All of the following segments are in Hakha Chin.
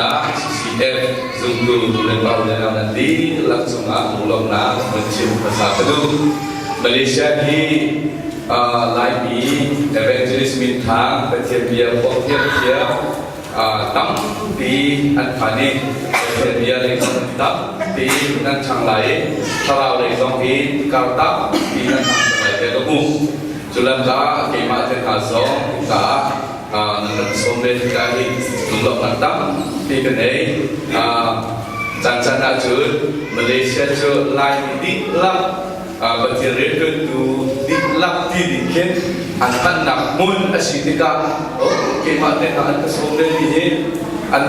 ah CCF zungtu nulepa le nau nan dihlak cungah lunglawmhnak van chim hmasa ka duh. Malaysia hi Laimi evangelist minthang Pathian bia phuang thiamthiam tampi an phan i Pathian bia lei zong tampi nan ṭhang lai i thlarau lei zong hi kar tampi nan hmang cang lai tiah ka hmuh. Cu lam ah keimah te hna zong hika ah nan rak sawm ve tikah hi lunglawmhnak tampi ka nei. Caan caan ahcun Malaysia cu Laimi dihlak Pathian rianṭuantu dihlak ti ding khin an hmannak hmun a si tikah oh keimah te hna an ka sawm vemi hi an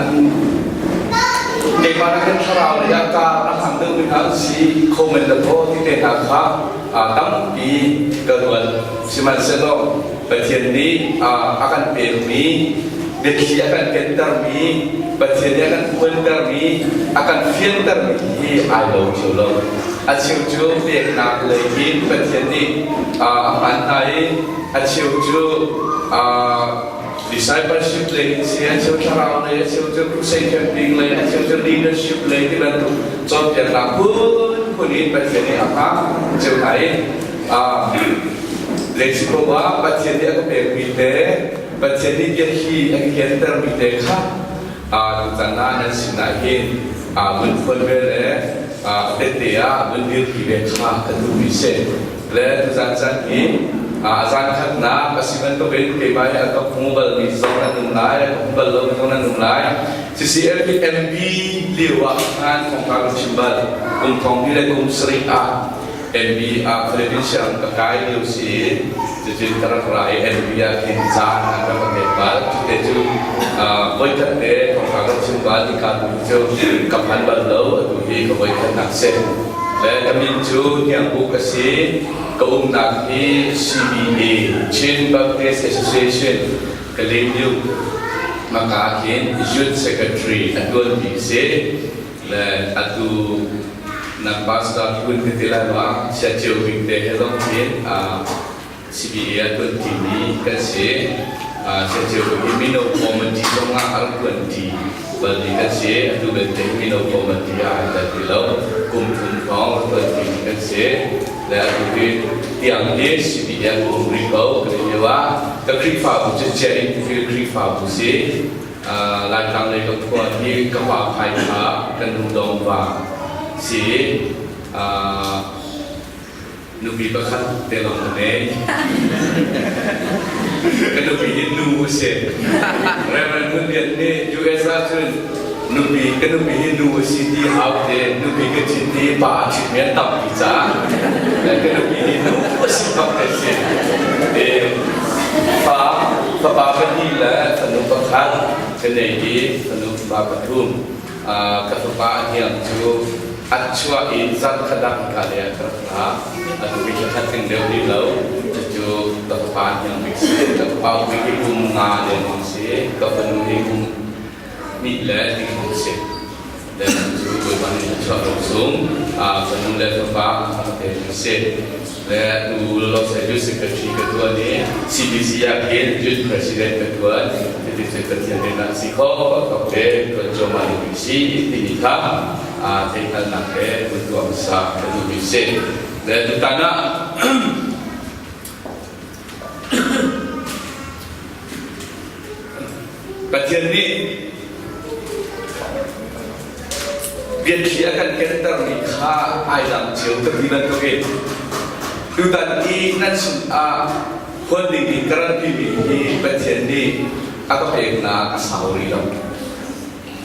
keimah nakin thlarau lei ah ka a hmang deuhmi hna an si kho men lo ti te hna kha tampi ka ruat. Sihmanhsehlaw Pathian nih a kan pekmi biathli a kan kentermi Pathian nih a kan phuantermi a kan fiantermi hi ai lo cio lo. A cheu cu peknak lei in Pathian nih a hman hna i a cheu cu discipleship lei in si, a cheu thlarau lei, a cheu cu crusade camping lei, a cheu cu leadership lei ti bantuk cawnpiaknak phunphun in Pathian nih a hmang cio hna i zeisiko ah Pathian nih a ka pekmi te Pathian nih biathli a ka kentermi te kha tutan ah nan sinah hin vun phuan ve le tette ah vun dirpi ve kha ka duhmi si. Le tuzan caan hi a zan khatnak a si bantukin keimah hi a ka hmu balmi zong an um lai, a ka hmu bal lomi zong an um lai. CCF hi MB lio ah khan thongka ka chim bal. Kum thong hi le kum sarih ah MB ah Philippines siang ka kai lio si i cucun ka rak ra i MB ah khin caan an rak ka pek bal. Cute cu voikhat te thongka ka chim bal hika tu cu ka phan bal lo atu hi ka voikhatnak si. Le ka min cu Hniang Buk a si. Ka umnak hi CBA Chin Baptist Association Kalaymyo maka hin Youth Secretary a tuanmi si. Le atu na pastor kun ka ti lai ma sia cio bik te he zong hin CBA a tuanṭimi kan si. Sia cio bik hi mino committee zong ah a rak tuanṭi balmi kan si. Atu belte mino committee ah ai tel ti lo. Kum thum hrawng a tuanṭimi kan si. Le atu hi tiang hi CBA a um rih ko. Kan lio ah ka Khrihfabu cu Cia in Khrihfabu si. Laitlang lei ka khua hi ka pa phai kha kan nu dong va si. Nupi pakhat te lawng ka nei. Ka nupi hi nu a si. Reverend Hun Lian nih US ah cun nupi ka nupi hi nu a si ti hau te nupi ka ṭhit ti pa a ṭhitmi an tampi caah ka nupi hi nu a si bak te si. E, fa fapa pahnih le fanu pakhat ka nei i fanu fapa pathum. Ka fapa a hniang cu an chuah i zan khat ah hika lei ah ka rak ra. Atu hi thla khat tling deuh rih lo. Cucu ka fapa a hniang bik si. Ka fapa bik hi kum nga lengmang si. Ka fanu hi kum hnih le ni thum si. Le cu Bawipa nih a chuah lo chung fanu le fapa a ka pek si. Le tu Los Angeles Secretary ka tuan i CBC ah khin Youth President ka tuan. Cuti cun Pathian nih a si kho tok te tuan cuahmah ding si timi kha theihhngalhnak he vun tuah hmasa ka duhmi si. Le tutan ah Pathian nih biathli a kan kentermi kha ai dang cio ka ti bantukin tutan i nan sinah huan ding in ka rat pimi hi Pathian nih a ka peknak a sau rih lo.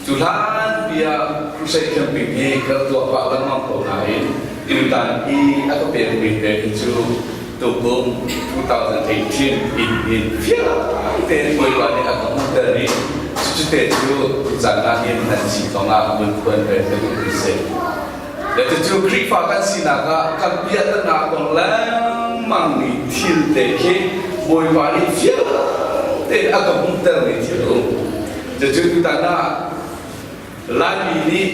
Cu hlan piah crusade camping hi ka tuah pah lengmang ko nain tutan i a ka pekmi te hi cu tukum 2018 in hin fiang tein Bawipa nih a ka hmuhter i cucute cu tucaan ah hin nan si zongah vun phuan ve ka duhmi si. Le cucu Khrihfa kan sinak ah kan piahtana kong lengmangmi thil te khi Bawipa nih fiang tein a ka hmuhtermi thil a um. Cucu tutan ah Laimi nih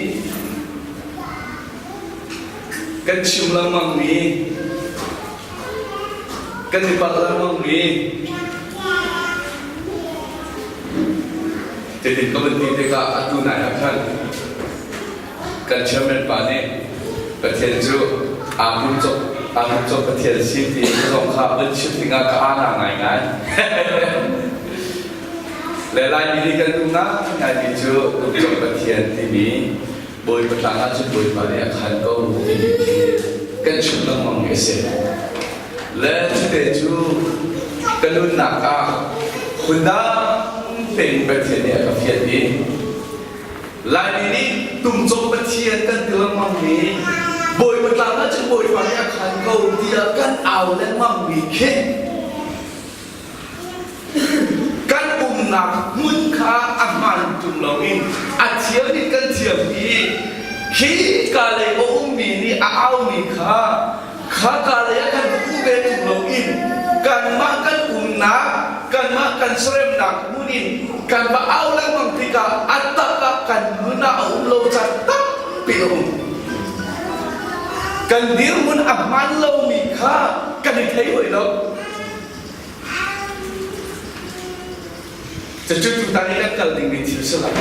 kan chim lengmangmi kan i palh lengmangmi. Cutin ka vun ti tikah atu nai ah khan kan chairman pa nih Pathian cu aa pum cop aa pum cop Pathian si ti zong kha vun chim tikah ka ana ngaingai. Le Laimi nih kan duh ngaingaimi cu pumcop Pathian timi Bawipa tlang ah cun Bawipa nih a khan ko timi khi kan chim lengmang mi a si. Le cute cu ka nunnak ah phundang tein Pathian nih a ka fiat i Laimi nih tumcawm Pathian kan ti lengmang mi Bawipa tlang ah cun Bawipa nih a khan ko tiah kan au lengmang mi khi Kan umnak hmun kha a hmaan ṭung loin a thiam in kan thiam i khika lei a ummi nih a aumi kha khaka lei ah kan um ve ṭung loin kanmah kan umnak kanmah kan seremnak hmun in kan va au lengmang tikah a tak ah kan nun ah a um lo caan tampi a um. Kan dirhmun a hmaan lomi kha kan i thei hoi lo. Cucu tutan i kan kal dingmi thil si lai.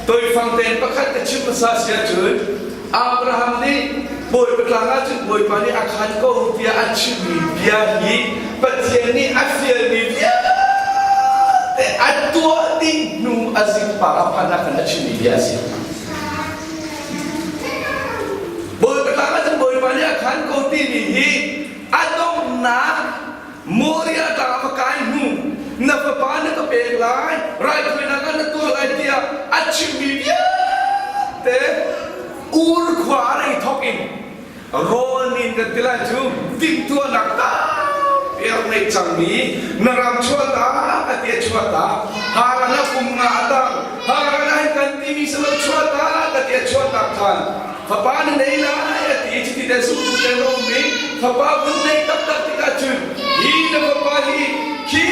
Toifang tein pakhat ka chim hmasa si ahcun Abraham nih Bawipa tlang ahcun Bawipa nih a khan ko tiah a chimmi bia hi Pathian nih a fialmi vialte a tuah dih hnu a zingpar a phan ah khan a chimmi bia a si. Bawipa tlang ahcun Bawipa nih a khan ko timi hi a donghnak Moriah tlang a va kai hnu na fapa na ka pek lai raithawinak ah na tuah lai tiah a chimmi vialte Ur khua a rei thawk in rawl nin kan ti lai cu timhtuahnak tampi a rak neih cangmi na ram chuahta a ti a chuahta Haran ah kum nga a tang Haran ah hin kan timi si lo chuahta ka ti a chuahtak than Fapa na nei lai a ti chiti te sungtu te na um i fapa vun nei taktak tikah cun hi na fapa hi khi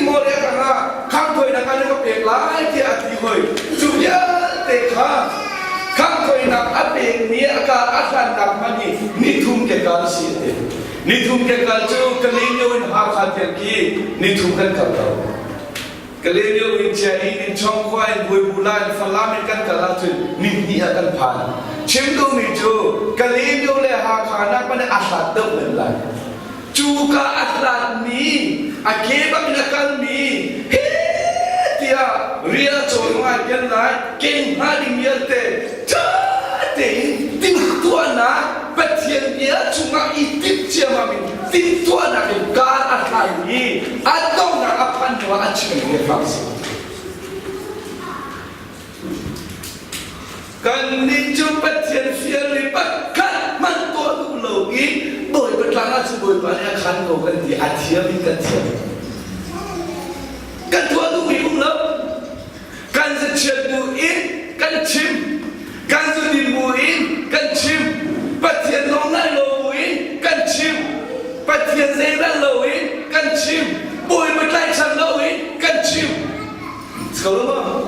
Moriah rangah khangthawinak ah na ka pek lai tiah a ti hoi. Cu vialte kha khangthawinak a pekmi a kar a hlannak hmanh hi nithum ke kal si a ti. Nithum ke kal cu Kalaymyo in Hakha tiang khi nithum kan kal lo. Kalaymyo in Chiahin in Chongkhua in Buaibula in Falam in kan kal ahcun nihnih ah kan phan. Chim duhmi cu Kalaymyo le Hakha nak hmanh a hlat deuh men lai. Cuka a hlatmi, a ke bak in a kalmi, he tiah rial cawn ngai pian lai, ken hnga ding vialte ṭha tein timhtuahnak Pathian bia chungah i timh ciammam in timhtuahnak in kaan a hlan i a donghnak a phanh hnuah a chimmi biafang a si. Kannih cu Pathian fialmi pakhat hmanh tuah duh lo i Bawipa tlang ah cun Bawipa nih a khan ko kan ti a thiam in kan thiam. Kan tuah duhmi um lo. Kan zachiat bu in kan chim. Kan zudin bu in kan chim. Pathian nawl ngai lo bu in kan chim. Pathian zeiral lo in kan chim. Bawipa tlaihchan lo in kan chim. Ko lo maw?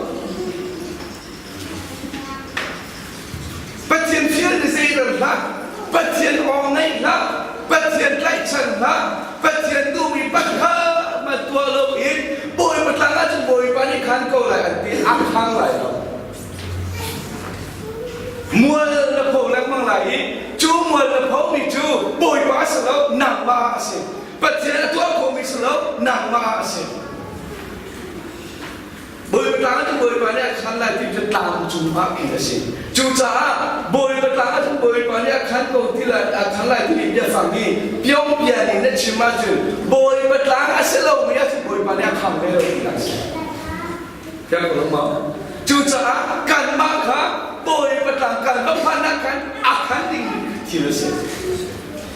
Pathian fial ni zeiral hlah. Pathian aw ngaih hlah. Pathian tlaihchan hlah. Pathian duhmi pakhat hmanh tuah lo in Bawipa tlang ahcun Bawipa nih khan ko lai an ti a khang lai lo. Mual na pho lengmang lai i cu mual na phomi cu Bawipa a si lo nangmah a si. Pathian a tuah khomi si lo nangmah a si. Bawipa tlang cu Bawipa nih a khan lai ti cu tlang cungah khin a si. Cucaah Bawipa tlang ah cun Bawipa nih a khan ko ti lai a khan lai timi biafang hi pyongpian in na chim ahcun Bawipa tlang a si lomi ahcun Bawipa nih a kham ve lo ti a si. Fiang ko lo maw? Cucaah kanmah kha Bawipa tlang kan va phan ah khan a khan ding thil a si.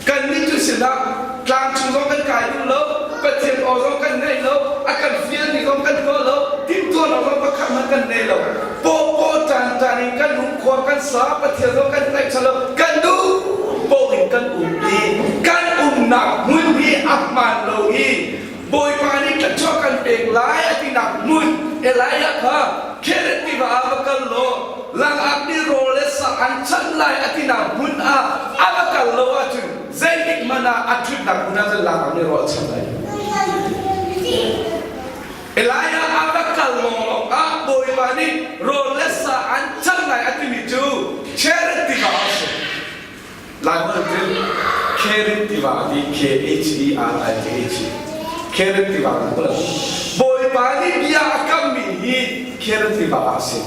Kannih cu sinah tlangcung zong kan kai duh lo, Pathian aw zong kan ngei lo, a kan fialmi zong kan tuah lo, timhtuahnak zong pakhat hmanh kan nei lo. Pawpaw ṭanṭan in kan um khua kan sa, Pathian zong kan tlaihchan lo, kan duh paoh in kan um i kan umnak hmun hi a hmaan lo i Bawipa nih thluachuah kan pek lai a tinak hmun Elijah kha Khereth tiva ah va kal law langak nih rawl le sa an chanh lai a tinak hmun ah a va kal lo ahcun zeitik hmanh ah a ṭhutnak hmun ah cun langak nih rawl a chanh lai. Elijah a va kal lawnglawng ah Bawipa nih rawl le sa an cang lai a timi cu Cherith tiva a si. Laiholh cun Kherith tiva a ti K-H-E-R-I-T-H. Kherith tiva kan hmu lo. Bawipa nih bia a kammi hi Kherith tiva ah a si.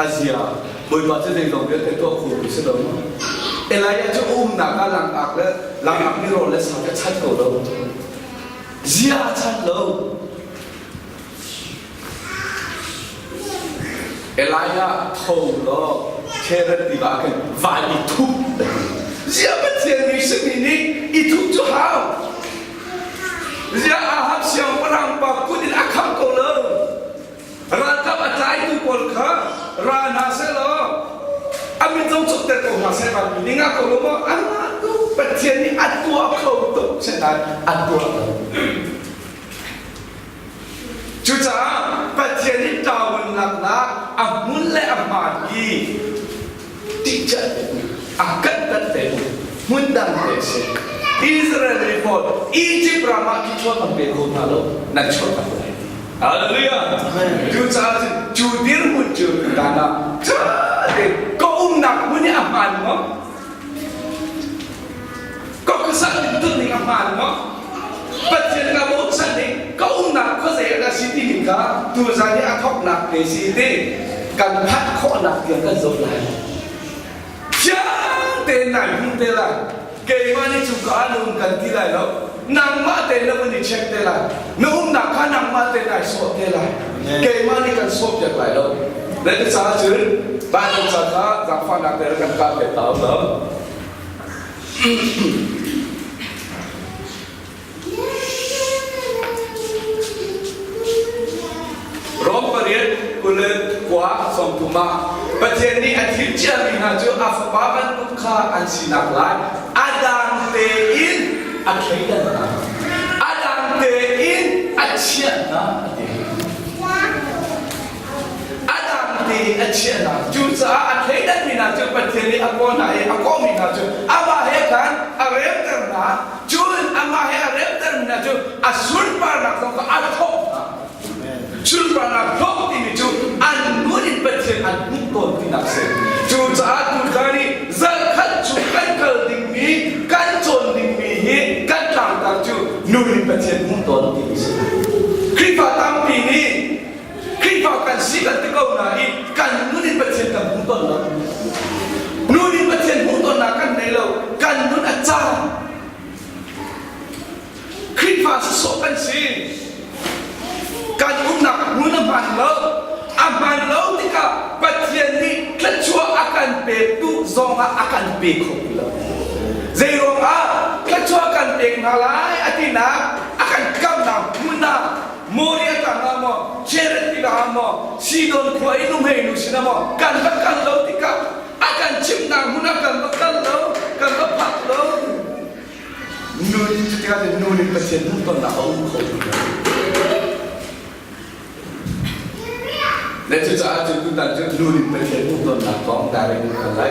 A zia Bawipa cu zeizong vialte tuah kho tu si lo maw? Elijah cu a umnak ah langak le langak nih rawl le sa ka chat ko lo. Zia a chat lo. Elijah tho law Khereth tiva ah khin vai i thup. Zia Pathian mi simi nih i thup cu hau. Zia Ahab siangpahrang pa kut in a khamh ko lo. Ralkap a tlaitu pawl kha ra hna sehlaw a mit zong cawtter ko hna seh vanmi ning ah ko lo maw an ngah tuk Pathian nih a tuah kho tuk sinain a tuah lo. Cucaah Pathian nih ṭaawun laknak a hmun le a hmaan i ṭihcah a kan tat te hmun dang te a si. Israel mi pawl Egypt ram ah khi chuah kan pe kho hna lo nan chuah tak lai ti. Hallelujah. Cucaah cun cu dirhmun cu tutan ah ṭha tein ka umnak hmun hi a hmaan maw? Ka khuasak ning tuah ning a hmaan maw? Pathian ka bochan ning ka umnak khuazei ah dah si ti ning kha tuzan hi a thawknak te si ti kan phanh khawhnak tiang kan zoh lai. Fiang tein nai hmu te lai. Keimah nih cu ka ah na um kan ti lai lo. Nangmah tein na vun i check te lai. Na umnak kha nangmah tein nai sawh te lai. Keimah nih kan sawhpiak lai lo. Na ti caah cun Baibal ca kha zaangfahnak te kan kah te ta lo. Rom pariat 29 sawmthum ah Pathian nih a thim ciami hna cu a fapa bantuk kha an sinak lai a dang tein a thleidan hna a dang tein a chiah hna a ti a dang tein a chiah hna cucaah a thleidanmi hna cu Pathian nih a kawl hna i a kawhmi hna cu amah he khan a remter hna cun amah he a remtermi hna cu a sunparnak zong kha a thawk hna sunparnak thawk timi cu an nun in Pathian an hmuh tawn tinak si cucaah tutan i zarkhat chung kan kal dingmi kan cawn dingmi hi kan tlangtar cu nun in Pathian hmuh tawn timi si Khrihfa tampi nih Khrihfa kan si kan ti ko nain kan nun in Pathian kan hmu tawn lo. Nun in Pathian hmuh tawnnak kan nei lo. Kan nun a cang. Khrihfa sawsawh kan si. Kan umnak hmun a hmaan lo. A hmaan lo tikah Pathian nih thluachuah a kan pek duh zongah a kan pe kho ti lo. Zei ruangah thluachuah kan pek hna lai a tinak a kan kamnak hmun ah Moriah tlang ah maw, Cherith tiva ah maw, Sidon khua i nuhmei nu sinah maw kan va kal lo tikah a kan chimhnak hmun ah kan va kal lo, kan va phak lo. Nu tikah nu nih Pathian hmuhtonnak a um kho ti lo. Le cucaah cun tutan cu nu nih Pathian hmuhtonnak kong direct in kan lai.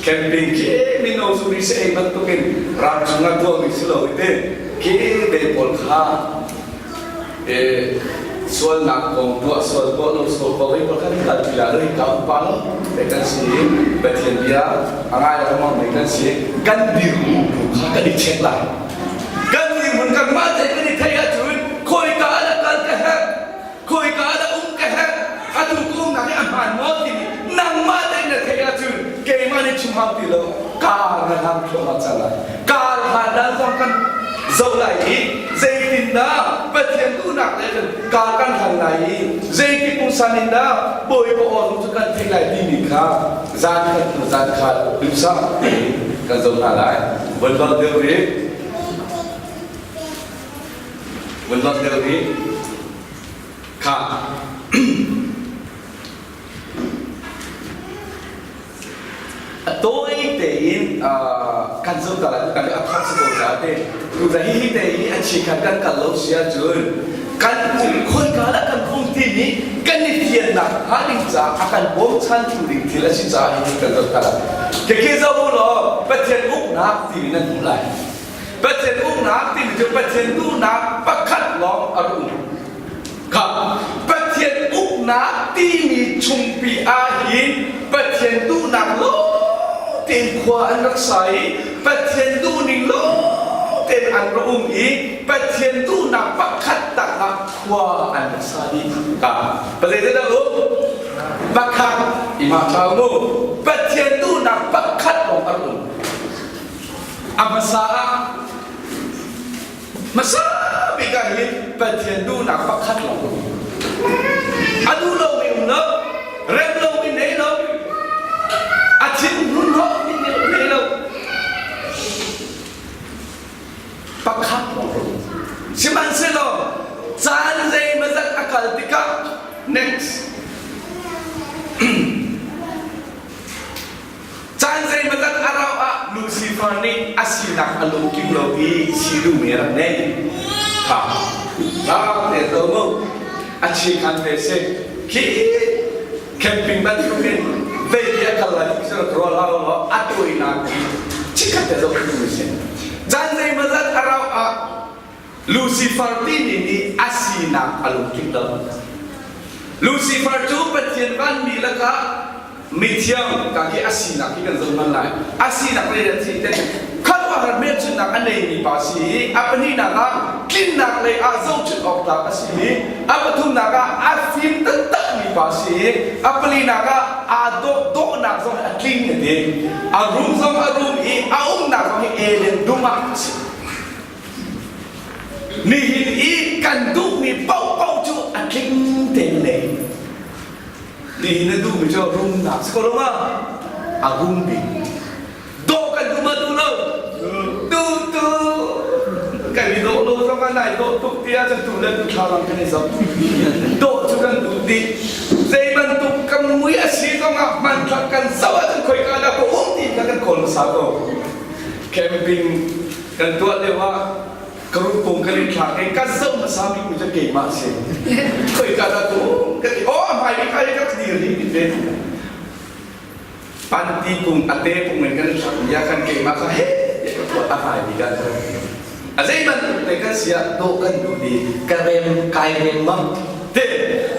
Camping khi mino zuri se ei bantukin ram chungah tuahmi si lo i te khi ve pawl kha sualnak kong tuah sual tuah lo sual ko hi pakhat kal ti la lo ka upa lo te kan si Pathian bia a ngai lengmang mi kan si kan dirhmun tu kha kan i check lai kan dirhmun kan mah te kan i theih ahcun khawika ah dah kal ka herh khawika ah dah um ka herh atu ka umnak hi a hmaan maw timi nangmah tein na theih ahcun keimah nih chim hau ti lo kaa na hlang thluahmah cang lai kaal hlan dal zong kan zoh lai i zeitindah Pathian duhnak le cun kaal kan hlan lai i zeiti pungsan in dah Bawipa aw cu kan theih lai timi kha zan khat hnu zan khat duhsah tein kan zoh hna lai. Von lawt deuh rih. Von lawt deuh rih. Kha. A tawi tein kan zoh ta lai kan a thak si ko ca te tu za hi hi te hi a chikhat kan kal lo si ahcun kan khoika lah kan um ti ni kan i fiannak hnga ding ca a kan bawmchantu ding thil a si caah hi kan zoh ta lai khikhi zoh u law Pathian uknak timi nan hmuh lai Pathian uknak timi cu Pathian duhnak pakhat lawng a rak um kha. uknak timi chungpi ahhin Pathian duhnak lawng tein khua an rak sa i Pathian duhning lawng tein an ra um i Pathian duhnak pakhat tak ah khua an rak sa dih. Ka pazeidah um? Pakhat ima thlau mu. Pathian duhnak pakhat lawng an um. A hmasa ah Hmasa bik ah hin Pathian duhnak pakhat lawng um. A duh lomi um lo, rem lomi nei lo, a thin hnun hnawhmi nei lo. Pakhat lawng um. Sihmanhsehlaw caan zeimawzat a kal tikah next Caan zeimawzat a rauh ah Lucifer nih a sinak a lungtling lo i si duhmi a rak ngei. Kha rak te to mu. A chikhan te si. Khi camping bantukin vei ti a kal lai ti cu rual hau law a tuainak hi chikhat te zoh tu si. Caan zeimawzat a rauh ah Lucifer timi nih a sinak a lungtling lo. Lucifer cu Pathian vanmi lakah mithiang ka hi a sinak hi kan zoh hman lai. A sinak lei a thi te khuaruahhar hmelchunhnak a neimi pa si i a pahnihnak ah tlinnak lei ah zohchunh awk tlak a si i a pathumnak ah a fim taktakmi pa si i a palinak ah aa dawh dawhnak zong a tling a ti. A rum zong a rum i a umnak zong hi Eden dum ah a si. Nihin i kan duhmi paohpaoh cu a tling tein nei. Nihin na duhmi cu rumnak si ko lo ma? A rum bik. Dawh kan duh ma duh lo? Duh tu. Kan i dawh lo zong ah nai dawh tuk tiah kan tu le tu thlalang kan i zoh. Dawh cu kan duh dih. Zei bantuk kan mui a si zong ah hmanthlak kan zoh ahcun khoika dah ka um ti kha kan kawl hmasa ko. Camping kan tuah lio ah ka rukpung kan in thlak i ka zoh hmasa bik mi cu keimah si khoika dah tu ka ti oh a hmai bik ai ka dir hi ti te panti kung a te pung in kan thlak mi ah khan keimah kha he ka tuah a hmai bik ah a zei bantuk te kan sia dawh kan duh di ka rem kai rem ma te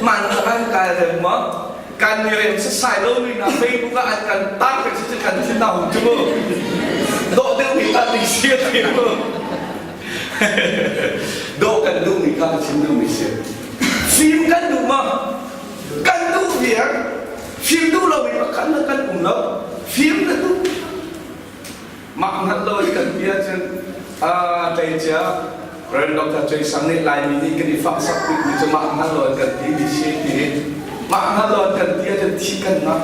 man thlak kai rem ma Kan i rem sasai lomi hna Facebook ah an kan tar peng si kan thin a hung cu mu. Dawh deuhmi ta ding si a ti mu. Dawh kan duhmi kha ka chim duhmi si. Fim kan duh ma? Kan duh viar. Fim duh lomi pakhat na kan um lo. Fim na duh. Mah hngalh lo i kan ti ahcun tleicia Rev. Dr. Choi Sang nih Laimi nih kan i fahsak bikmi cu mah hngalh lo an kan timi si ti mah hngalh lo an kan ti ahcun thih kan ngam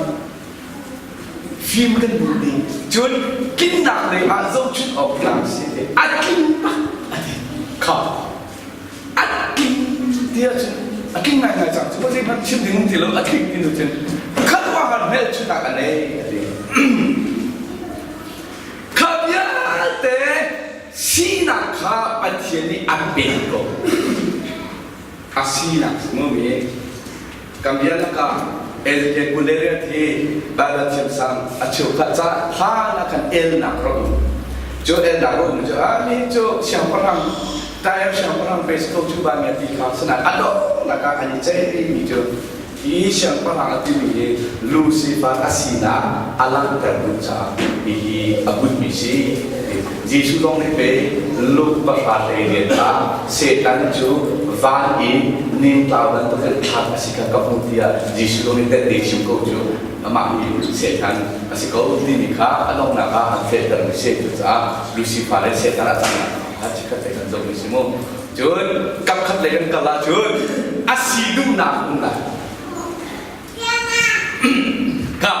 fim kan duh ding cun tlinnak lei ah zohchunh awk tlak si ti a tling bak a ti kha a tling ti ahcun a tling ngaingai cang cu zei hmanh chim ding um ti lo a tling ti nu cun khat wa han hmelchunhnak a nei a ti Kha vialte sinak kha Pathian nih an pek ko. A sinak mumi kan bia lakah Ezekiel Guleriat hi Baibal thiamsang a cheukhat ca hlan ah khan elnak rak um. Cu elnak rak um cu ah mi cu siangpahrang Tyre siangpahrang pe si ko cu ba mi a ti kha sinain a donghnak ah an i ceihmi cu Hi siangpahrang a timi hi Lucifer a sinak a langhter duh caah hihi a bunhmi si. Jesuh zong nih pei Luke pahra 18 ah Satan cu van i nimtlau bantukin thlak a si kha ka hmuh tiah Jesuh zong nih tehte chim ko cu amah hi Satan a si ko timi kha a donghnak ah an fehtermi si. Cucaah Lucifer le Satan a cangnak kha chikkhat te kan zohmi si mu. Cun kapkhat lei kan kal ahcun a si duhnak um lai. Ka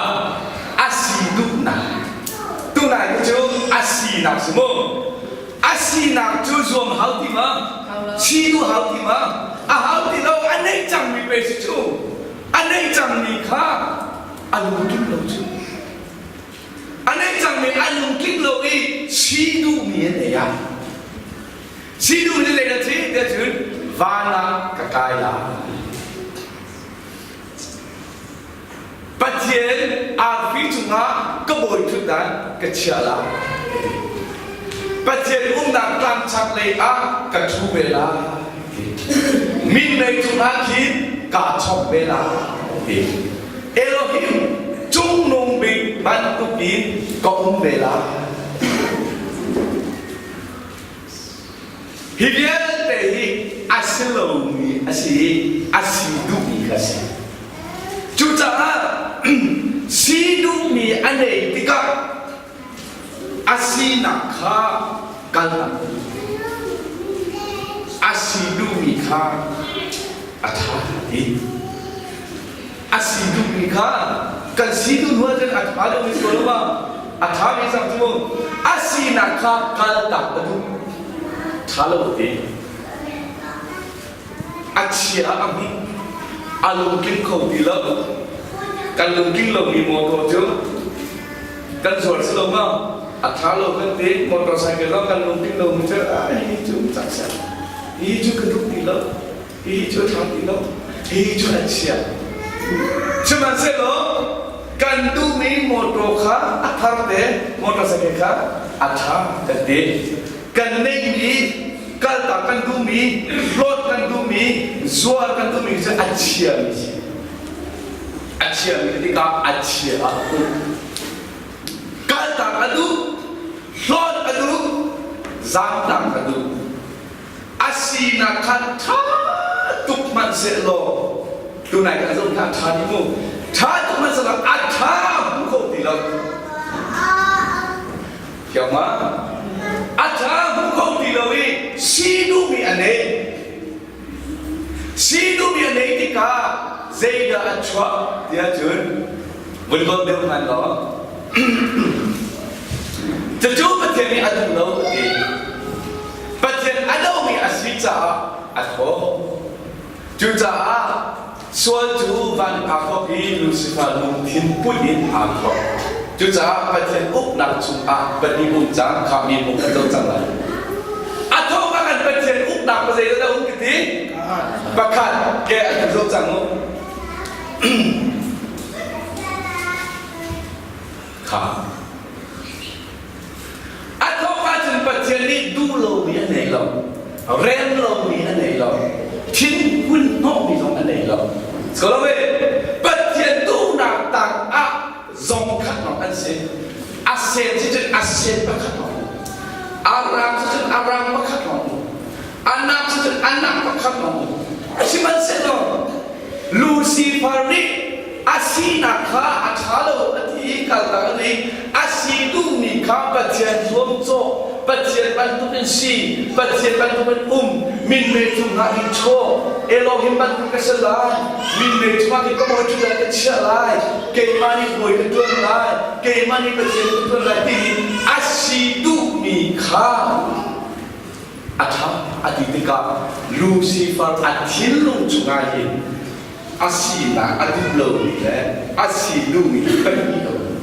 a si duhnak. Tunai cu a sinak si mu. A sinak cu zuam hau ti ma? Si duh hau ti ma? A hau ti lo a nei cangmi pe si cu. A nei cangmi kha a lungtling lo cu. A nei cangmi a lungtling lo i si duhmi an ei ah. Sidu ni lei na thi te cun van ah ka kai lai. Pathian arfi cungah ka bawi ṭhutdan ka chiah lai. Pathian umnak tlang chak lei ah ka ṭhu ve lai. Minmei cungah khin. kaa chawk ve lai ti. Elohim cungnung bik bantukin ka um ve lai. Hi vialte hi a si lomi a si i a si duhmi kha a si. Cucaah si duhmi a neih tikah a sinak kha kal a si duhmi kha a ṭha ti. A si duhmi kha kan si duh hnu ahcun a ṭha deuhmi si ko lo ma? A ṭhami cang cu a sinak kha kaltak a duh. Ṭha lo ti. A chia a hmuh. A lungtling kho ti lo. Kan lungtling lomi motor cu kan zuar si lo ma? A ṭha lo kan ti. Motorcycle zong kan lungtling lomi cu hi cu cak seh. Hi cu ka duh ti lo. Hi cu a ṭha ti lo. Hi cu an chia. Sihmanhsehlaw kan duhmi motor kha a thar te motorcycle kha a ṭha kan ti. Kan neihmi kaltak kan duhmi hlawt kan duhmi zuar kan duhmi cu a chiami si. A chiami tikah a chia ah a um. Kaltak a duh, hlawt a duh, zaamtak a duh. A sinak kha ṭha tuk hmanh sehlaw tunai kan zoh hna ṭha dih mu ṭha tuk hmanh sehlaw a ṭha hmu kho ti lo thiang ma a ṭha hmu kho ti lo i si duhmi a nei si duhmi a nei tikah zeidah a chuah tiah cun vun don deuh hman law cucu Pathian nih a duh lo a ti Pathian a domi a si caah a thawh. Cucaah sual cu van aa thawk i Lucifer lungthin put in aa thawk. Cucaah Pathian uknak chungah pahnih um cang kha mi hmu kan zo cang lai. A thawk ah kan Pathian uknak pa zeidah dah um ka ti? Pakhat ke a kan zo cang u. Kha. A thawk ahcun Pathian nih duh lomi a nei lo, rem lomi a nei lo, thinhun hnawhmi zong a nei lo. Ko Pathian duhnak tang ah zong khat lawng an si. A sen si cun a sen pakhat lawng. A rang si cun a rang pakhat lawng. A nak si cun a nak pakhat lawng. Sihmanhsehlaw Lucifer nih a sinak kha a ṭha lo a ti i kaltak a ti. A si duhmi kha Pathian zuamcawh, Pathian bantukin si, Pathian bantukin um, minmei cungah i chawh, Elohim bantuk ka si lai, minmei cungah khin ka bawi ṭhutdan ka chiah lai, keimah nih bawi ka ṭuan lai, keimah nih Pathian ka ṭuan lai ti a si duhmi kha a ṭha a ti tikah Lucifer a thinlung chungah hin a sinak a duh lomi le a si duhmi pahnih a um.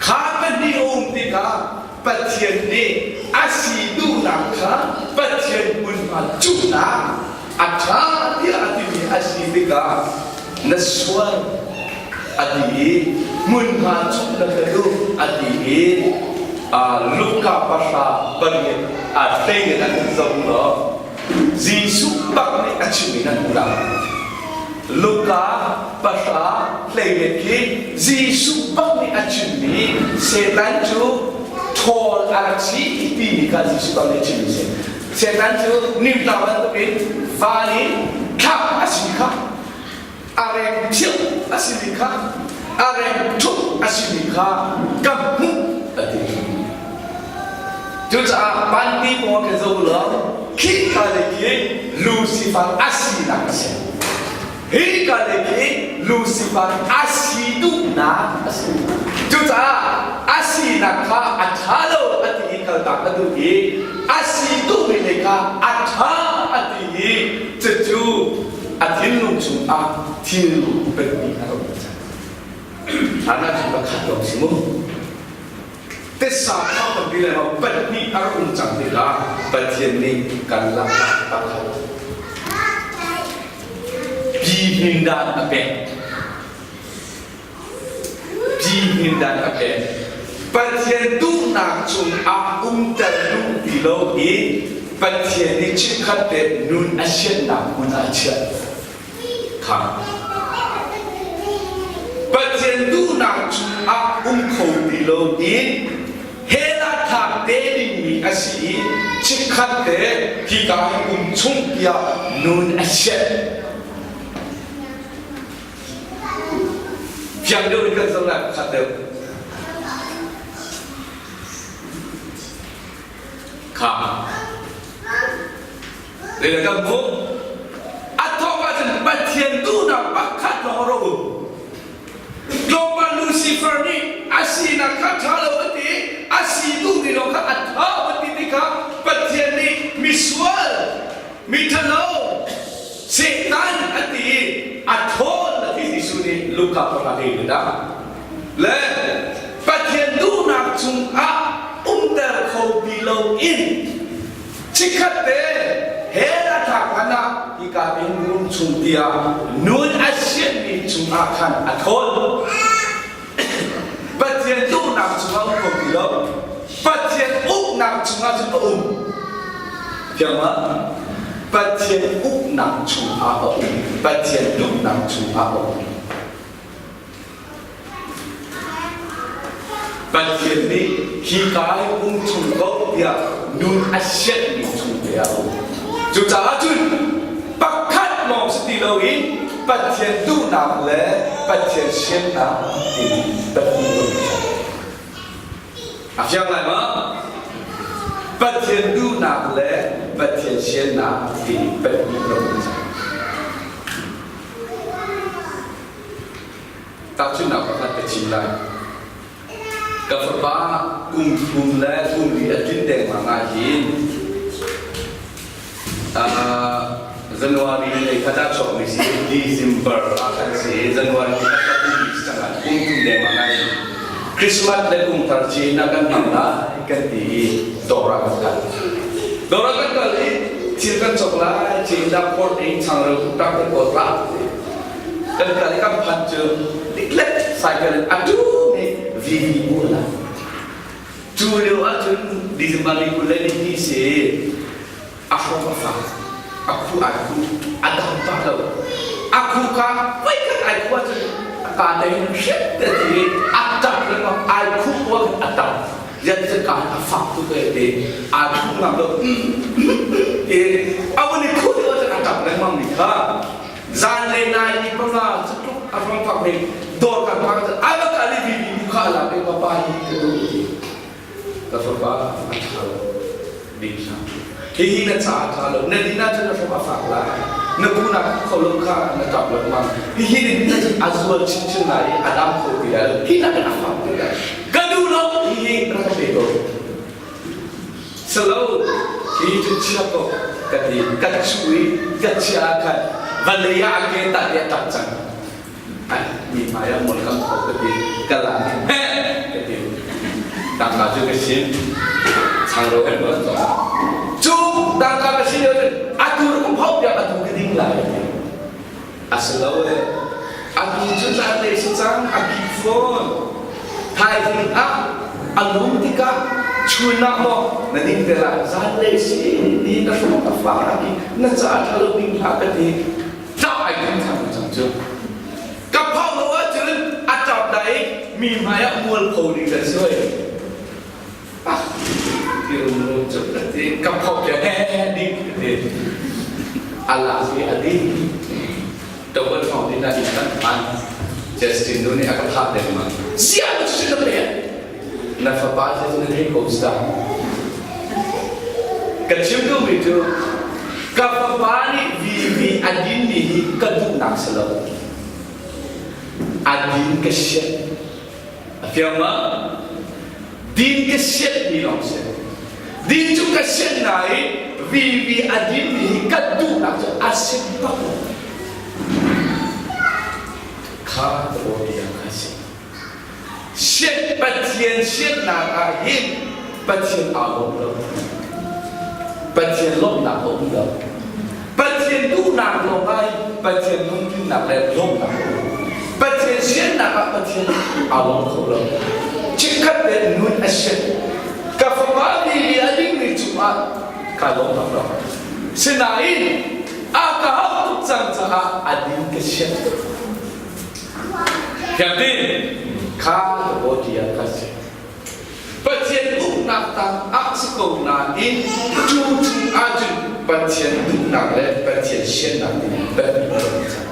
Kha pahnih a um tikah Pathian nih a si duhnak kha Pathian hmunhma cuhnak a ṭha tiah a timi a si tikah na sual a ti i hmunhma cuh na ka duh a ti i Luka pahra pariat a hlei in an zoh law Jesuh bak nih a chimmi nan hmu lai. Luka pahra hleiriat khi Jesuh bak nih a chimmi Satan cu ṭhawl a rak si timi kha Jesuh bak nih a chimmi a si. Satan cu nimtlau bantukin van in thlak a si kha a reng ṭhio a simi kha a reng ṭhup a simi kha ka hmuh a ti. Cucaah panti pawl khi zoh law khika lei khi Lucifer a sinak a si. Hika lei khi Lucifer a si duhnak a si. Cucaah a sinak kha a ṭha lo a ti i kaltak a duh i a si duhmi lei kha a ṭha a ti i cucu a thinlung chungah thil pekmi a rak cang. Hlan ah cun pakhat lawng si mu. Tessa kha kan ti lai maw pahnih a rak um cang tikah Pathian nih kan lakah pakhat pi hmin dan a pek. Pi hmin dan a pek. Pathian duhnak chungah umter duh ti lo i Pathian nih chikkhat te nun a siannak hmun ah a chiah. Kha Pathian duhnak chungah um kho ti lo in hell ah thlak te dingmi a si i chikkhat te hika hi um chung tiah nun a sianh. Fiang deuh in kan zoh lai pakhat deuh. Kha Le kan hmuh. A thawk ahcun Pathian duhnak pakhat lawng a ro um. Tlawmpal Lucifer nih a sinak kha ṭha lo a ti, a si duhmi lawng kha a ṭha a ti tikah Pathian nih misual, miṭhalo, Satan a ti i a ṭhawl a ti Jesuh nih Luka pahra hlei le dah. Le Pathian duhnak cungah umter kho ti loin Chikkhat te hell a thlak hlan ah hika in room chung tiah nun a sianmi cungah khan a thawl. Pathian duhnak cungah um kho ti lo. Pathian uknak cungah cun a um. Fiang ma? Pathian uknak chungah a um. Pathian duhnak chungah a um. Pathian nih hika i um chung ko tiah nun a sianhmi chung te ah a um. Cucaah cun pakhat lawng si ti loin Pathian duhnak le Pathian siannak timi pahnih um cang. A fiang lai ma? Pathian duhnak le Pathian siannak timi pahnih um cang. Tahchunhnak pakhat ka chim lai. Ka fapa kum thum le kum li a tlin dengmang ah hin January lei khat ah chuakmi si December ah khan si January ni khat kum li si cang ah kum thum dengmang ah hin Christmas le kum thar ci na kan hmang lai kan ti i dawr ah kan kal. Dawr ah kan kal i thil kan cawk lai, cin dah port in changreu tuk tak kan kawl ra. Kan kal i kan phanh cu liklek cycle in a ṭum i VV bu a la. Cu lio ahcun December ni 20 le ni hnih si a hrawm a fak, a khu ai khu, a dam pah lo. A khu kha voikhat ai khu ahcun a ka dei in hret te ti a ṭap lengmang ai khu kuang a ṭap. Zian cu ka a fak tuk e ti aa khu ngam lo ti a vun i khu lio ahcun a ṭap lengmang mi kha Zanlei nai ni panga cutluk a hrawng fak mi dawr kan phak cun ai bak ali bi bi kha ala ke papa hi ka duh ti ka fapa a ṭha lo ding hlah hihi na ca a ṭha lo na din ahcun na hrom a fak lai na kunak kho lo kha na ṭap lengmang hihi na din ahcun a zual chinchin lai i a dam kho ti lai lo hi nakin a fak ti lai ka duh lo hihi rak ka pe ko Salo hi cu chia ko ka ti ka chu i ka chia ah khan vawlei ah a ke tah i a ṭap cang. Ai mi hmai ah mual kam kho ka ti ka la he ka ti tangka cu ka sin changreu he ruat ko cu tangka ka sin lio cun atu ka phau piak atu ka ding lai ti A si lo e. Atu cu zanlei si cang a ki fawn. Thaizing ah a lum tikah chun ah maw na ding te lai zanlei si ni na hrawng a fa a ki na ca ṭha lo ding hlah ka ti. Ṭah ai ding cang cang cu. Ka phau lo ahcun a ṭap dai mi hmai ah mualpho ding kan si hoi. Ti rumro cu ka ti ka phok ke he ding ka ti Allah hi a ding double thong din ah in kan phan Justin nu nih a ka thah lengmang siang na si na pe na fapa cu na thei ko sta ka chim duhmi cu ka fapa nih vi a din mi hi ka duhnak si lo a din ka sian A fiang ma? Din ka sianhmi lawng si. Din cu ka sianh nain vivi a dinmi hi kan duhnak cu a si bak lo. Kha ka bia kha si. Sianh Pathian sianhnak ah hin Pathian aa lawm lo. Pathian lawmhnak a um lo. Pathian duhnak lawng ah Pathian lungtlinnak le lawmhnak a um. Pathian siannak ah Pathian aa lawm kho lo. Chikkhat te nun a sian. Ka fapa mi a dingmi cungah kai lawm bak lo. Sinain a ka hau tuk. cang caah a din ka sian. Thiangti kha ka tiah ka si. Pathian uknak tang ah si ko nain cu chung ahcun Pathian duhnak le Pathian siannak nih biapi a rak cang.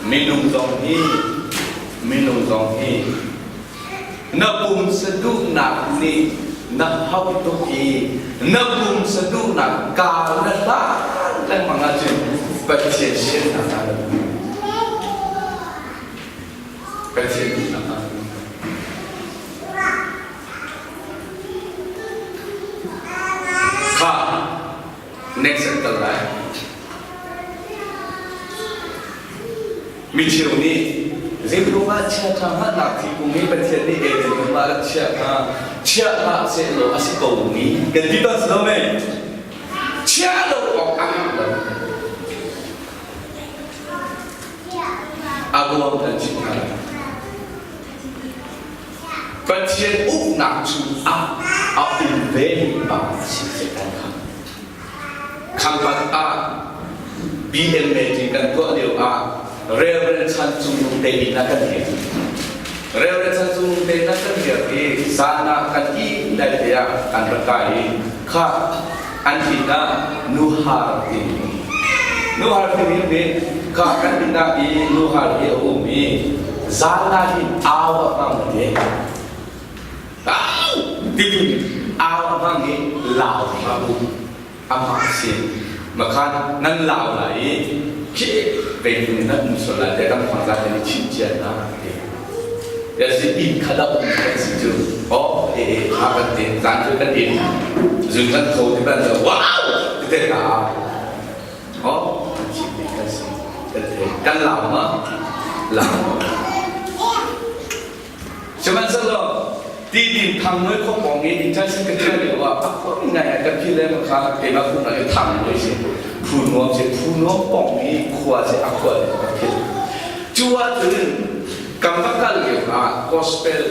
Minung zong hi minung zong hi na pumsa duhnak nih na hauh tuk i na pumsa duhnak kaa na hlan lengmang ahcun Pathian siannak ah na Pathian duhnak ah Kha next an kal lai. Micheu nih zeiruang ah chiaṭha hngalhnak thingkung hi Pathian nih Eden ram ah rak chiah hnga? Chiah hlah sehlaw a si ko mi kan ti bal si lo mei? Chiah lo awk a ngah lo. A ruang kan chimh hna lai. Pathian uknak chungah a um ve bang a si Satan kha. Khampat ah BMAT kan tuah lio ah Reverend Chan Cung Nung te inn ah kan dir. Reverend Chan Cung Nung te inn ah kan dir i zan ah kan ih lai te ah an rak kai i kha an inn ah nuhar ti nuhar ti mi kha kan inn ah i nuhar hi a um i zan ah hin au a hmang te au ti au a hmang i lau hlah u amah si makhan nan lau lai i khi vei nan um sual lai te kan phang lai ni chim cia na ti ya si inn khat ah um kan si cu oh e e tha kan te zan cu kan in zun kan tho ti ban wow ti te ka oh chim mi kan si kan te kan lau ma lau Sihmanhsehlaw tidin thang noi khua pawng i internship ka ṭial lio ah a khua mi ngai ah ka phi le kha keimah phun ah thang noi si phu nuam si phu nuam pawng i khua si a khua le ka phil. Cu ahcun kan va kal lio ah gospel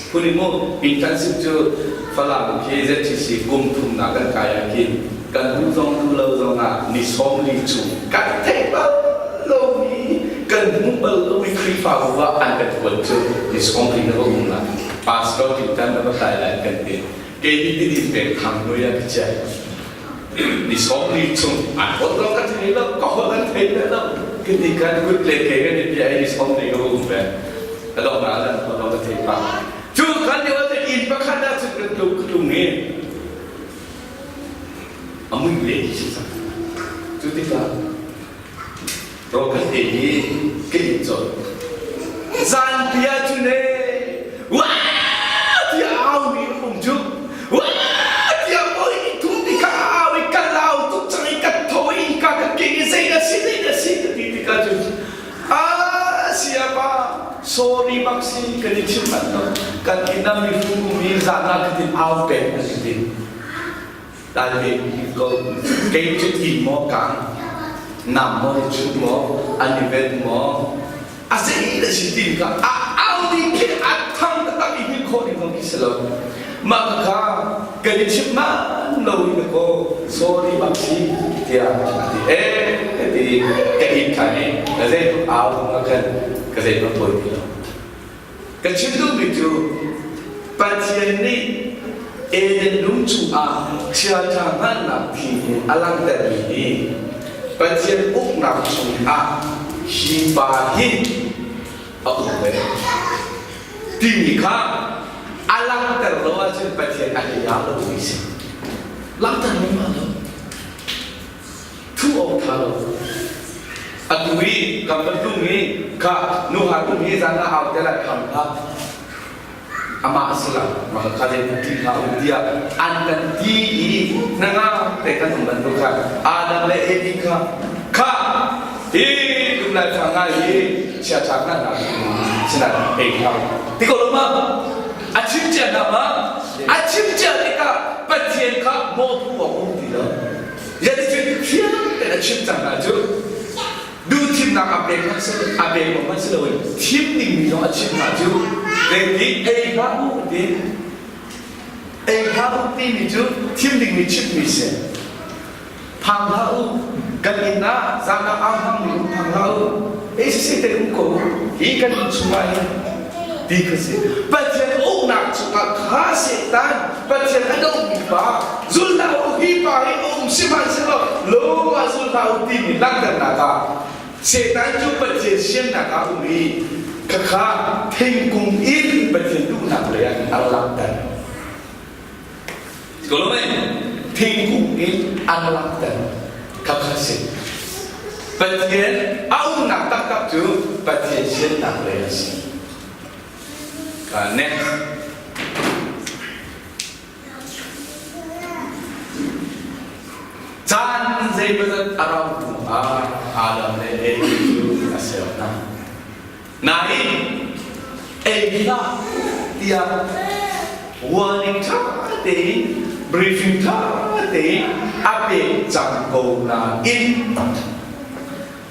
phun in mu internship cu Falam khi ZTC kum thumnak kan kai ah khin kan duh zong duh lo zong ah ni 40 chung kan theih bal lomi kan hmuh bal lomi Khrihfabu ah an kan kuat cu ni 40 na va um lai pastor tintan na va kai lai kan ti kei hi tidin pek thang noi ah ka chiah ni 40 chung an holh zong kan thei lo ka holh an thei le lo ka ti kan kut le ke kan i bia ni 40 ka va um ve ka dong na lan holh zong ka thei pa cu kan lio ah inn pakhat ah cun kan tlung ka tlung i a mui le si cang. Cu tikah rawl kan ei i ka in colh. Zanpi ah cun ee wah tiah au mi um cu wah tiah oi thum ti kha au i ka lau tuk cang i ka tho i ka ka ke i zei na si zei na si ka ti tikah cun ah siapa sorry bak si kan i chim manh lo kan inn ah mi fu mi zan ah ka tin au peng an ti Lai ko kei cu inn maw kang nam maw hi chut maw an i ven maw a zei le si ti ka a au ding khi a thang taktak i hngilh khawh ding zong khi si lo mah kha kan i chimh man lo in ko sorry bak si tiah a ti eh ti ka inn than i ka zei tuk au zong ah khan ka zei tuk poi ti lo Ka chim duhmi cu Pathian nih Eden dum chungah chiaṭha hngalhnak thingkung a langhtermi hi Pathian uknak chungah hi pa hi a um ve timi kha a langhter lo ahcun Pathian a hei lomi si. Langhter lo ma lo. Thuh awk ṭha lo. Atu i kan va tlung i kha nuha tum hi zan ah au te lai kham hlah. Amah a si lo. Mah kha zei ti hlah u tiah an kan ti i na nga te kan um bantuk kha Adam le Evi kha kha hi dum lai thang ngai hi chia ṭha hna hna sinah ei hlah ti ko lo ma a chim cia hna ma a chim cia tikah Pathian kha mawhpuh awk um ti lo Zeticun fiang tein a chim cang hna cu duhthimnak a pek hmanh si a pek lo hmanh si loin thim dingmi zong a chim hna cu zeiti ei hlah u ti. Ei hlah u timi cu thim dingmi chimhmi si. Phang hlah u. Kan inn ah zan ah aa hmangmi um phang hlah u. Ei siseh te um ko u. Hi kan inn chungah hin ti kha si. Pathian uknak chungah kha Satan Pathian a dohmi pa zul hlah u hi pa hi a um sihmanhsehlaw lung ah zul hlah u timi langhternak ah Satan cu Pathian siannak ah um i khakha thingkung in Pathian duhnak lei ah a langhter. Ko Thingkung in a langhter. Khakha si. Pathian a umnak taktak cu Pathian siannak lei a si. Next. Caan zeimawzat a rauh hnu ah Adam le Evi cu a ser hna. Nain ei hlah tiah warning ṭha tein briefing ṭha tein a pek cang ko nain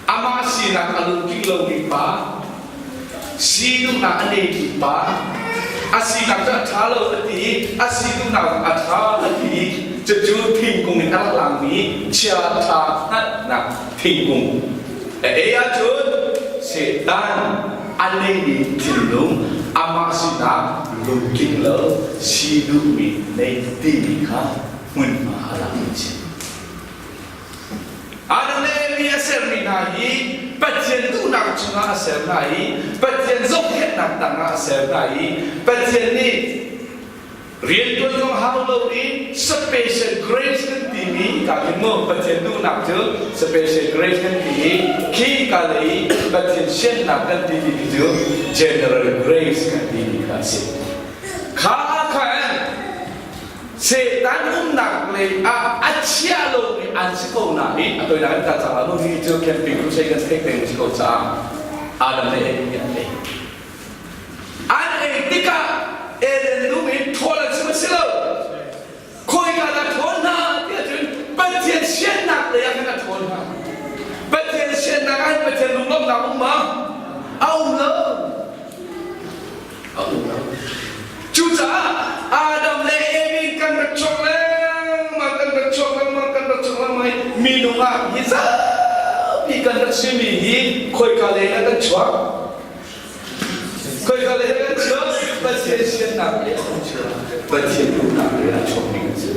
amah sinak a lungtling lomi pa si duhnak a neimi pa a sinak cu a ṭha lo a ti i a si duhnak a ṭha a ti i cucu thingkung in a rak langmi chia ṭha hngalhnak thingkung a ei ahcun Satan a neimi thinlung amah sinak lungtling lo si duhmi nei timi kha hmunhma a lakmi a si. Adam le Evi a sermi hna hi Pathian duhnak chungah a ser hna i Pathian zohkhenhnak tangah a ser hna i Pathian nih riantuan zong hau lo i special grace kan timi ka khi mu Pathian duhnak cu special grace kan ti i khi ka lei Pathian siannak kan timi khi cu general grace kan timi kha a si. Kha khan Satan umnak lei ah a chia lomi an si ko nain a toinak in kan cang lo hi cu camping crusade kan theih peng si ko caah Adam le Eve nih an ei. An ei tikah Eden lung in ṭhawl an si ma si lo. Khawika dah ṭhawl hna tiah cun Pathian siannak lei ah khan a ṭhawl hna. Pathian siannak ah hin Pathian lunglawmhnak um ma? A um lo. A um lo. Cucaah Adam le Evi kan rak chuak lengmang, kan rak chuak lengmang, kan rak chuak lengmang i minung ah hi zapi kan rak simi hi khoika lei ah kan chuak? Khoika lei ah kan chuak? Pathian siannak lei ah kan chuak. Pathian duhnak lei ah chuakmi kan si.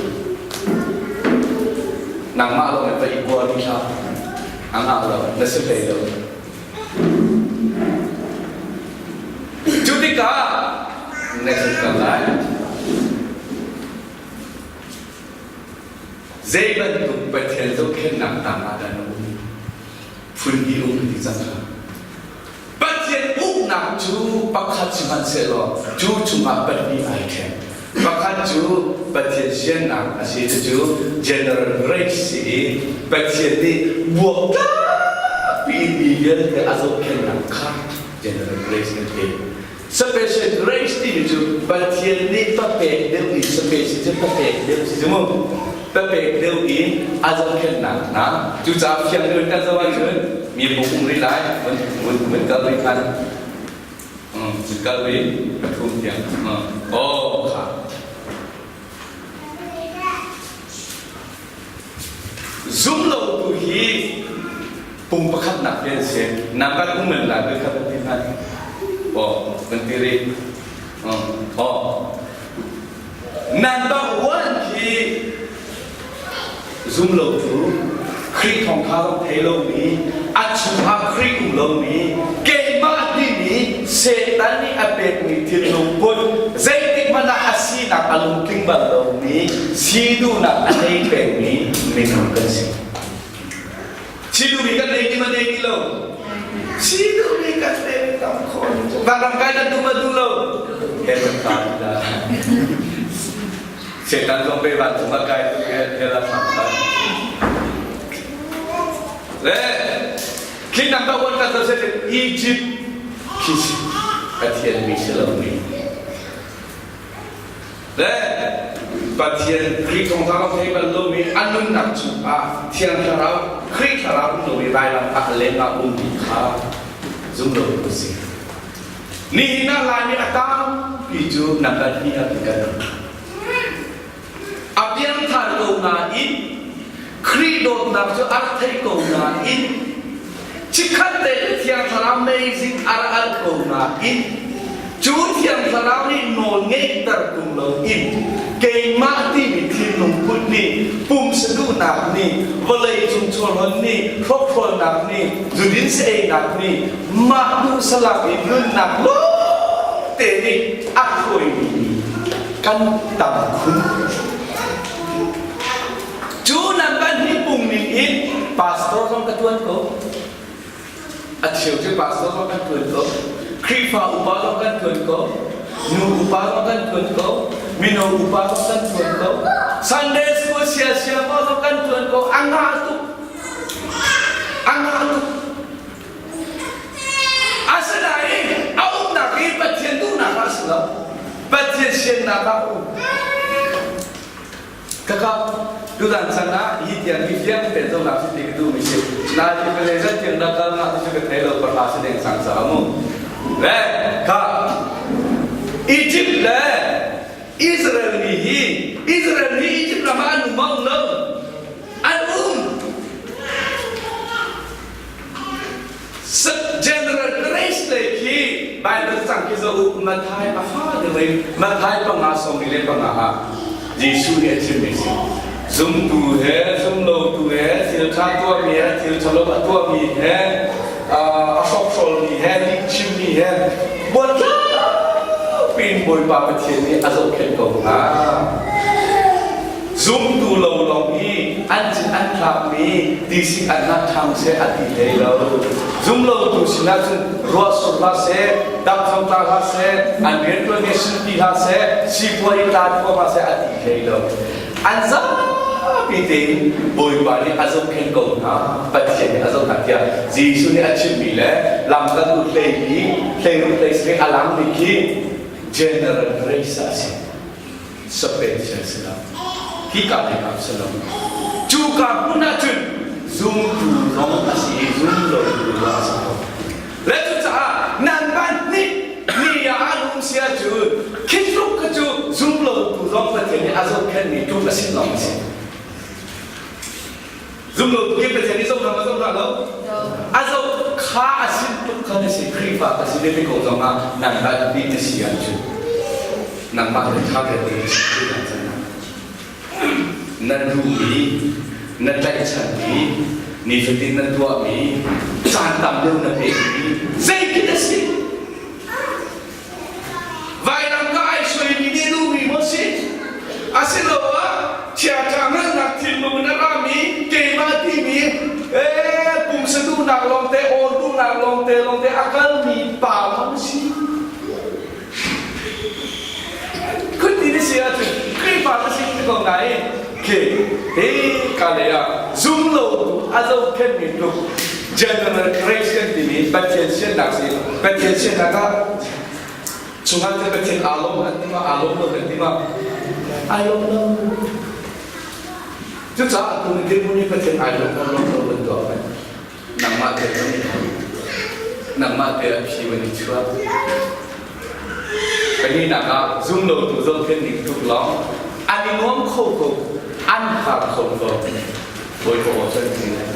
Nangmah lawng in va i kuar rih hlah. A ngah lo, na si hlei lo. Cu tikah next kan lai. Zei bantuk Pathian zohkhenhnak tang ah dah na um? Phun hnih um ti cang kha. Pathian uknak cu pakhat sihmanhsehlaw cu chungah pahnih ai ṭhen. Pakhat cu Pathian siannak a si cucu general grace si i Pathian nih buaktlakpi in mi vialte a zohkhenhnak kha general grace kan ti. Special grace timi cu Pathian nih papek deuh in special cu papek deuh si cu mu. Papek deuh in a zohkhenhnak hna. Cucaah fiang deuh in kan zoh ahcun mi buk um rih lai, vun vun vun kal rih khan. Kal rih pathum tiang. Oh kha. Zum lo tu hi pung pakhatnak te an si. Nangkan um men lai kha kan ti hna. Oh, kan ti rih. Oh. Number one hi zum lo tu Khrih thawngtha zong thei lomi a chungah Khrih um lomi keimah timi Satan nih a pekmi thinlung put zeitik hmanh ah a sinak a lungtling bal lomi si duhnak a nei pengmi minung kan si. Si duhmi kan nei ti ma nei ti lo? Si duhmi kan nei tam khawh. Vanram kai kan duh ma duh lo? He kan ta ti la. Satan zong pe vancung ah kai tu he he la thang ta. Le khi number one kan zoh Egypt khi si Pathian mi si lo mi. Le Pathian Khrih thawngtha ram thei bal lomi an nunnak chungah Thiang Thlarau Khrih Thlarau um lomi vailam ah lengah ummi kha zum lo tu si. Nihin ah Laimi a tampi cu number hnih ah kan. ko nain Khrih dawtnak cu a rak theih ko nain chikkhat te Thiang Thlarau meizing a rak alh ko nain cu Thiang Thlarau nih nawl ngeihter tung loin keimah timi thinlung put nih pumsa duhnak nih vawlei cung chawlhon nih hrokhrawlnak nih zudin sa-einak nih mah duhsalak i nunnak lawngte nih a hruaimi kan tam khun. Cu nan pahnih pung ning in pastor zong ka tuan ko. A cheu cu pastor zong kan tuan ko. Khrihfa upa zong kan tuan ko. Nu upa zong kan tuan ko. Mino upa zong kan tuan ko. Sunday school sia sia pa zong kan tuan ko. A ngah tuk. A ngah tuk. Asinain a umnak hi Pathian duhnak ah a si lo. Pathian siannak ah a um. Kaka tutan chan ah hi tiang hi fiang te zonak si ti ka duh mi si. Na ti pele zat tiang da kal nga ti ka thei lo parha si deng sang sa mu. Le ka Egypt le Israel mi hi Israel mi Egypt ram ah an um ma um lo an um General Grace lei khi Bible cang khi zoh u Matthai a fa deuh in Matthai panga sawmi le panga ah Jesuh nih a chimmi si. Zumtu he zumlotu he thil ṭha tuahmi he thil ṭhalo a tuahmi he a hrokhrawlmi he lihchimmi he buatlak piin Bawipa Pathian nih a zohkhenh ko hna. Zumtu lo lawng i an cin an tlakmi tisik an hna ṭhang seh a ti hlei lo. Zumlotu sinah cun ruah sur hlah seh, dam zong tla hlah seh, an rianṭuan nih sinpi hlah seh, sipuai i tla thuam hlah seh a ti hlei lo. An zapi tein Bawipa nih a zohkhenh ko hna, Pathian nih a zoh hna tiah Jesuh nih a chimmi le lamkaltu hleili, hleiruk hlei a langmi khi general grace a si. Sapek si lo. Hika lei ah si lo. Cuka hmun ah cun zumtu zong a si i zumlotu zong a si ko. Le cucaah nanmah nih ni ah an um si ahcun khi tluk kha cu zumlotu zong Pathian nih a zohkhenhmi tluk a si lawng a si. Zumlotu hi Pathian nih zoh hna ma zoh hna lo? A zoh kha a sin tuk kha na si Khrihfa ka si te ko zong ah nangmah nih na si ahcun nangmah le ṭha te na si ahcun na duhmi na tlaihchanmi nifatin na tuahmi caan tam deuh na pekmi zeitin a si Vailam ka ai suaimi nih duhmi maw si? Asiloah chiaṭha hngalhnak thinlung in a rami keimah timi ee pumsa duhnak lawngte, aw duhnak lawngte lawngte a kalmi pa maw na si? Khutti na si ahcun Khrihfa na si ti ko nain khi hi ka lei ah zum lo a zohkhenhmi tluk General Grace kan timi Pathian siannak si Pathian siannak ah chungah cu Pathian aa lawm an ti ma aa lawm lo kan ti ma ai lawm lo cucaah tu ni dirhmun hi Pathian ai lawm lo lawm lo kan tuah peng nangmah te kan i nangmah te a phi van i chuah pahnihnak ah zum lo tu zohkhenh ning tuk lawng an i nuam kho ko an har kho ko Bawipa aw cu an ti lai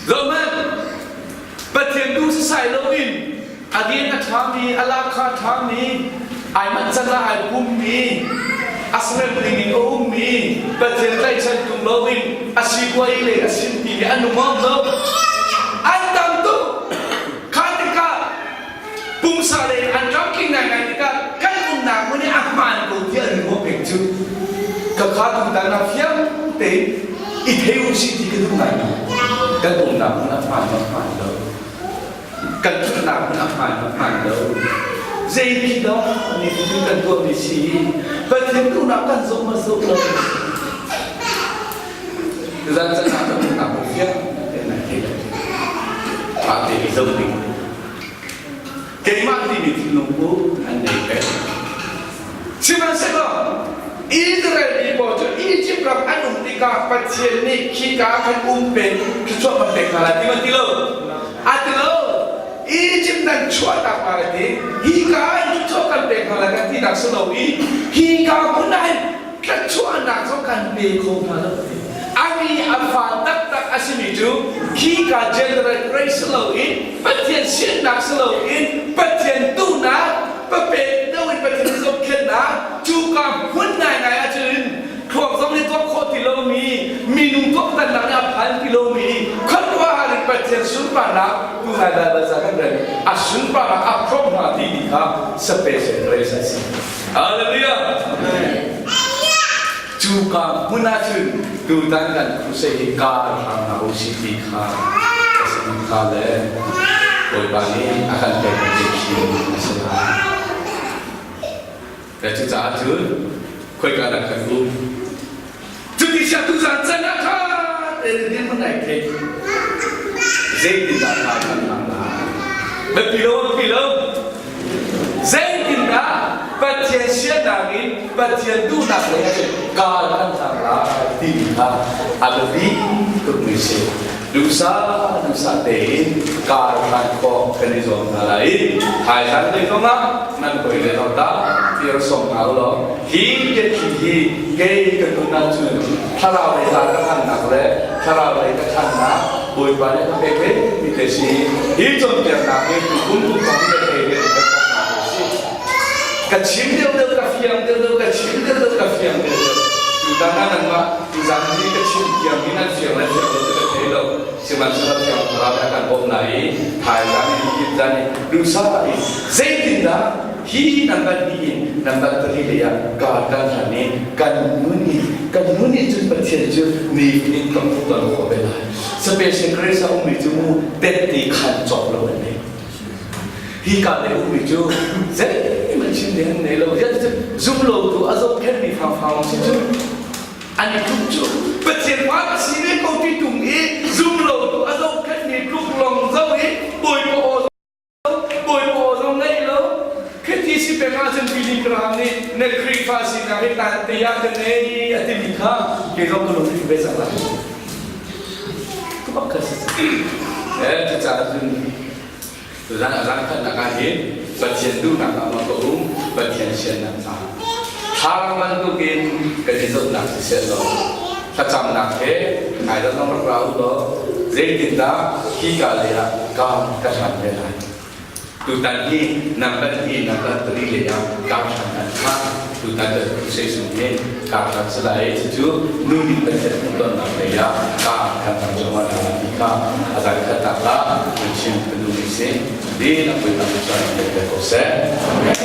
Zohhmanh, Pathian duh sasai loin a rian a ṭhami, a lahkhah a ṭhami, ai manh can ah ai pummi, a serem ding in a ummi, Pathian tlaihchan tung loin a sipuai le a sinpi le a nung awk lo. An tam tuk. Kha tikah pumsa lei an tlamtling ngaingai tikah kan umnak hmun i a hmaan ko tiah an ruah peng cu ka kha tutan ah fiang tein i thei u sih ti ka duh ngai kan umnak hmun a hmaan ma hmaan lo kan ṭhutnak hmun a hmaan ma hmaan lo zei khi dah nifatin kan tuahmi si Pathian duhnak kan zoh ma zoh lo Zan can ah kan umnak hmun fiang tein nan thei lo ṭha tein i zoh ding Keimah timi thinlung cu an nei peng. Sihmanhsehlaw Israel mi pawl cu Izipt ram an um tikah Pathian nih khika khan um peng thluachuah kan pek hna lai ti ma ti lo? A ti lo. Izipt nan chuahtak hna lai ti. Hika in thluachuah kan pek hna lai kan tinak si lo i hika hmun ah hin. Thluachuahnak zong kan pe kho hna lo. A mi a fa taktak a simi cu khika general grace si loin Pathian siannak si loin Pathian duhnak papek deuh in Pathian zohkhenhnak cuka hmun ngaingai ahcun thluak zong nih tuak khawh ti lomi minung tuaktannak nih a phan ti lomi khuaruahhar in Pathian sunparnak tu ngai Baibal ca kan rel a sunparnak a hrawm hna ti ti kha special grace a si. Hallelujah! Cuka hmun ahcun tutan kan crusade hi kar hram hna u si ti kha ka si kha le Bawipa nih a kan pek mi khi a si lai. Le cucaah cun khoika dah kan um? Cuti siah tuzan can ah kha tein din hman ai thei. Zeitindah kha kan hlang lai? Biapi lo, biapi lo. Zeitindah Pathian siannak in Pathian duhnak lei ah cun kal kan hlang lai timi kha a biapi tukmi si. Duhsah duhsah tein kar hlan khawh kan i zuam hna lai i thaizan lei zongah nan hoi le zong ta tir sawm hna u law hi biathli hi kei ka nun ahcun thlarau lei hla ka hlannak le thlarau lei ka ṭhannak Bawipa nih ka pek ve mi te si hi cawnpiaknak hi tukum kum kong ka thei ve ka thawknak a si. Ka chim deuhdeuh ka fiang deuhdeuh ka chim deuhdeuh ka fiang deuhdeuh tutan ah nangmah tuzan hi ka chim tiang hi nan fiang le fiang lo cu ka thei lo. Sihmanhsehlaw Thiang Thlarau nih a kan bawmh lai i thaizang in hi zan i duhsah in zeitindah hi nan van hnih in nan van pali lei ah kar kan hlan i kan nun i kan nun i cun Pathian cu nihin in kan hmuh ton khawh ve lai. Special grace a ummi cu mu tette khan cawk lo an nei. Hi ka le ummi cu zeihmanh chim ding an nei lo. Zum lo tu a zohkhenhmi fangfang si cu an i tluk cu Pathian fa ka si ve ko ti tung i zum lo tu a zohkhenhmi tluk lawng zo i Bawipa aw Bawipa aw zong ngaih lo. Khiti si peng ahcun Billy Graham nih na Khrihfa sinak hi tan te ah ka nei a timi kha kei zong ka lungthin ve cang lai. Ka bak kha si. Eh cucaah cun tuzan a zan khatnak ah hin Pathian duhnak ah ma ka um Pathian siannak ca thlarang bantukin kan i zohnak siseh law thlacamnak he ngai zong rak ra u law zeitindah hi ka lei ah ka ka hlan ve lai. Tutan hi number hi number 3 lei ah karhlan an thlah. Tutan kan crusade sung hi karhlan si lai. Cucu nu nih Pathian hmuhtonnak lei ah kar kan hman zungzal hna ti kha a zan khatnak ah kan chim ka duhmi si. Din a pui tak chuan in pe ko seh. Amen.